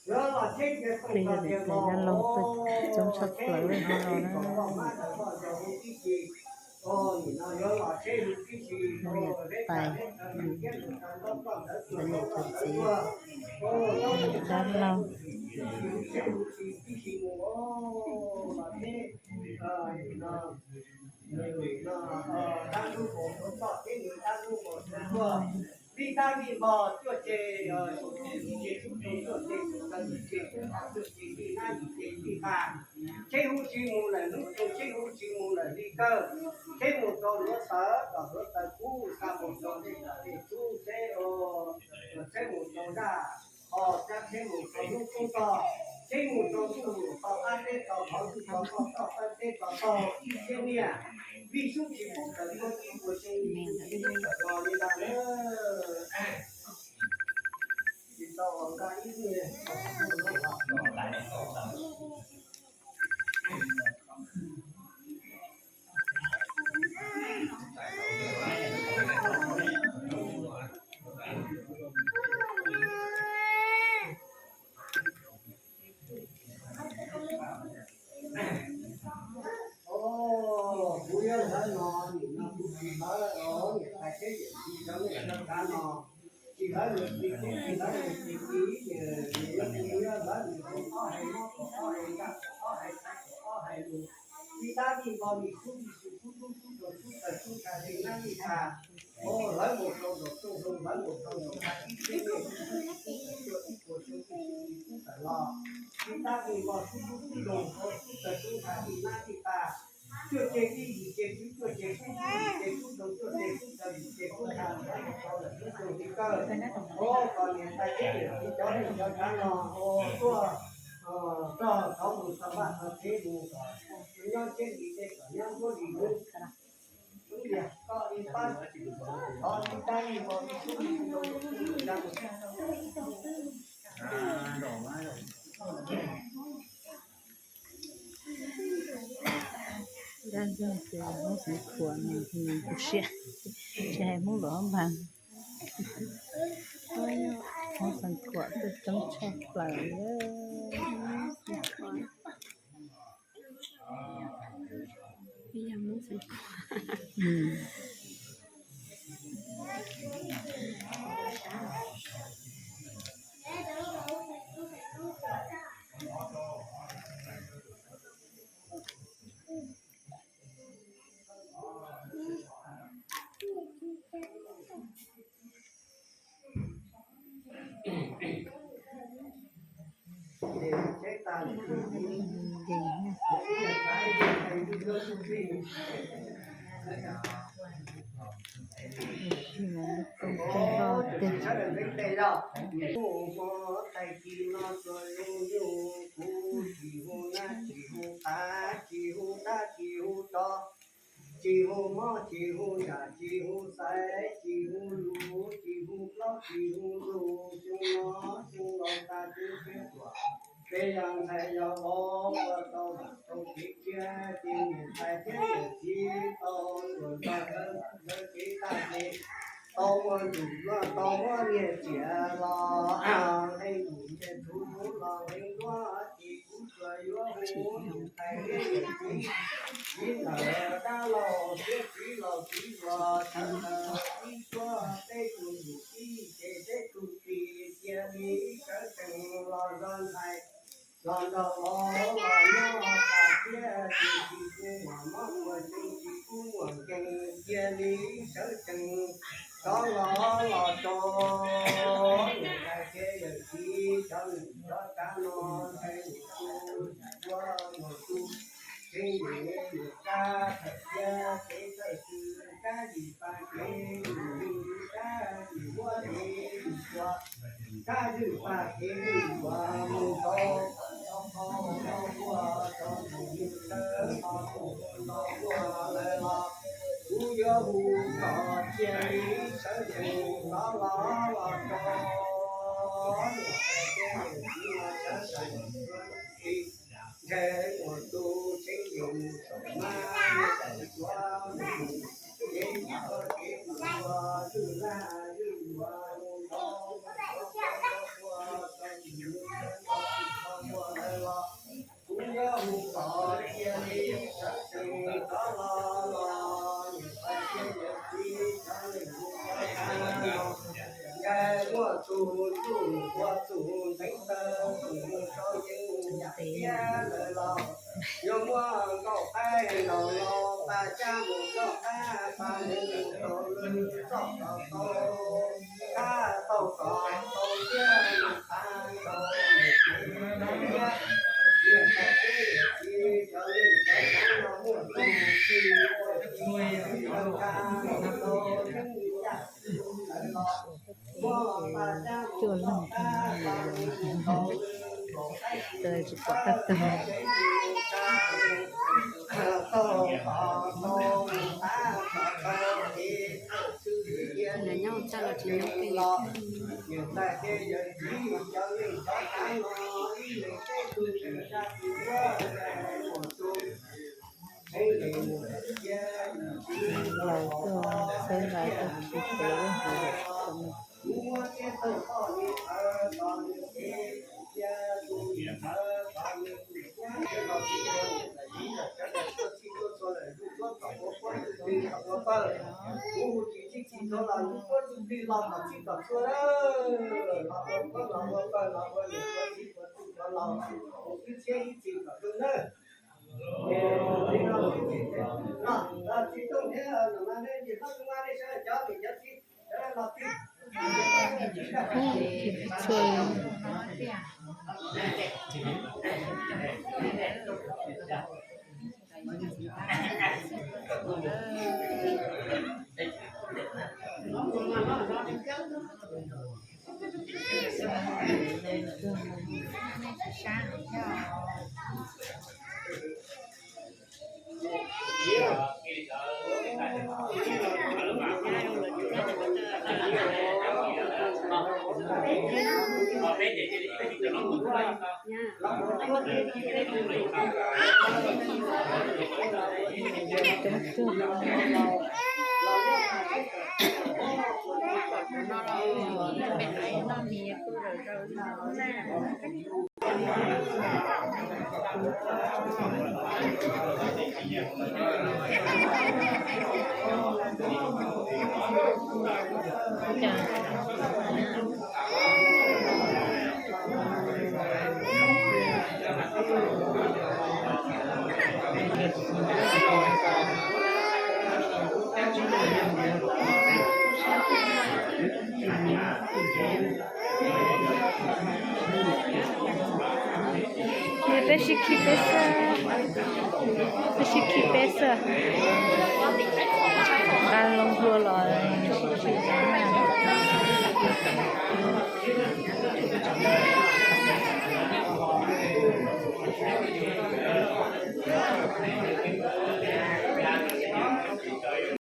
Plig yog tias cov yaj laug tuaj coob tshaj plaws li no los na. Yog tais, cov niam cov txiv, yaj laug. Vij tab vij npog cuaj ces, cuaj ces, cuaj ces, cuaj ces, cuaj ces, cuaj ces, vij nab vij ces, vij tas. Tsheb hub tsis mus lawm hnub tsaus, tsheb hub tsis mus lawm hli kawg. Tsheb mus rau hluav taws, tom hluav taws kub, xa mus rau dej tom dej kub, tsheb, tsheb mus rau zaj, ho cab tsheb mus rau hnub kub tog, tsheb mus rau ntuj lus tau qab teb tau hauv ntuj tau toj toj qab teb tau tog ib txhiab niaj. Vij xub tsis pub kawm ntuj ib puas xyoo, vij xub tsis pub kawm los li ntag na. Tsis tau los nqa ib niaj. Kuv yuav hlawv no, nim no kuv tsis hlawv os, niam tais thiab yawm txiv cov niam cov txiv no, tsis hlawv niam txiv kuv tsis hlawv niam txiv, kuv yuav hlawv niam txiv ob hais mob, ob hais ntaj, ob hais tais, ob hais lus. Vij tab vij npog, vij xub vij xyoo, xub hnub xub hmo, xub taws xub nrha, vij nab vij tas. Ua hlawv mus rau nraum rooj hlau, hlawv mus rau nraum nqaj ib txhiab niaj, xub hnub xub hmo, xub tuaj ib puas xyoo, vij xub tsis pub kawm los. Vij tab vij npog, xub hnub xub hmo, xub taws xub nrha, vij nab vij tas. Cuaj ces vij, yim ces tswv, cuaj ces xub hnub, yim ces xub hmo, cuaj ces xub taws, yim ces xub nrha, hlawv mus rau lawm hnub xyoo hli kawg. Ua kom niam tais thiab yawm txiv cov niam cov txiv no ua tuaj txog thaum mus txog vaj txog tsev mus kom nyob siab nti tej kom nyob nruab nti hnub. Ub, yog koj ib pab, thov ib pab ib pab ib xub ib xub rau tus tus ya mus. Dab Ntxwg ces Hmoob Xeev Khuam no kuv siab, tsis hais Hmoob Luam Hab Npaas, Hmoob Xeev Khuam tuaj coob tshaj plaws li. Tais kis no tsuas zoo yug, kuv tsis hu nab tsis hu qav, tsis hu dab tsis hu tsov, tsis hu mob tsis hu yam, tsis hu xaiv tsis hu lus, tsis hu plaub tsis hu ntug, xyoo no xyoo laus tas tub siab tuam, peb yog ntxhais yog vauv ua tau vam tau kev tsiab, ces niam tais thiab yawm txiv tau tuam nrog lawv ntawv kev tag ces tau muaj ntuj los tau muaj niag tsiaj los heev, ntuj ntiag txhuv los heev duab, ces kuv tsuas yuav hu niam tais thiab yawm txiv, txiv ntawm dab laug thiab txiv laus txiv zos, sawv daws ib suab peb tug yawm txiv ces peb tug txiv cia li sawv tsees los zov ntxhais los nrog vauv los nyob tas thiab, tsis tsis kuj muaj mob muaj nkeeg, tsis kuj muaj nkeeg, cia li sawv tsees rov los los tso. Niam tais thiab yawm txiv cov neej cov tsav no ntshai mus tu, ua mus tu, tseeb yus kab thawm thiab kev thawj xwm, kab yim pab kev yus yug, kab yim huab kev yus tua, kab zwj pab kev zwj tua, mus rau qhov tau qhov tau ua, rau tus yug sawv qhov tus ua lawm los, kuv yuav hu kom cia li sawv tsees rov los los rau. Niam tais thiab yawm txiv no sawv tsees, ntshe mus tu tseeb yus saum mab tawm tuav mus, kev ua kev ua zwj laj zwj yuav mus rau ua rau ua rau tus yug sawv Cuaj leeg, tsis pom tab tog. Nyob txaj los tsis nyob pem. Laus tuaj txhawb nqa tuaj khi pem lub hlis. Tsis tshua li. Peb sib khi peb xwb, peb sib khi peb xwb. Nqa loo hlua los